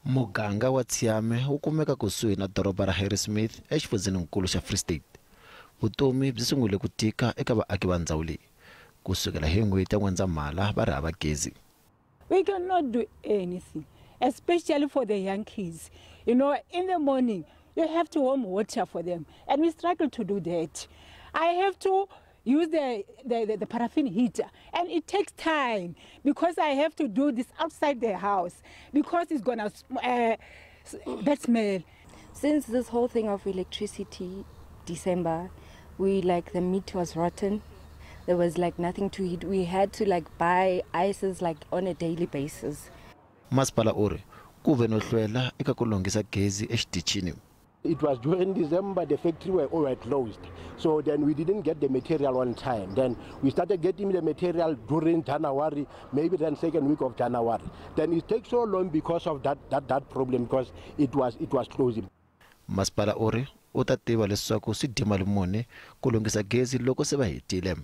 Muganga wa Tshiame wu kumeka kusuhi na doroba ra Harrismith exifundzheninkulu xa Free State. Vutomi byi sungule ku tika eka vaaki va ndzhawu leyi kusukela hi n'hweti ya N'wendzamhala va ri hava gezi. We cannot do anything, especially for the young kids. In the morning, you have to warm water for them, and we struggle to do that. I have to use the paraffin heater, and it takes time because I have to do this outside the house because it's going to bad smell. Since this whole thing of electricity, December, the meat was rotten. There was nothing to eat. We had to buy ices on a daily basis. Masipala u ri ku ve no hlwela eka ku lunghisa gezi exitichini. It was during December, the factory were all closed. So then we didn't get the material on time. Then we started getting the material during January, maybe then second week of January. Then it takes so long because of that problem, because it was closing. Masipala u ri u ta tiva leswaku swi dya mali muni ku lunghisa gezi loko se va hetile.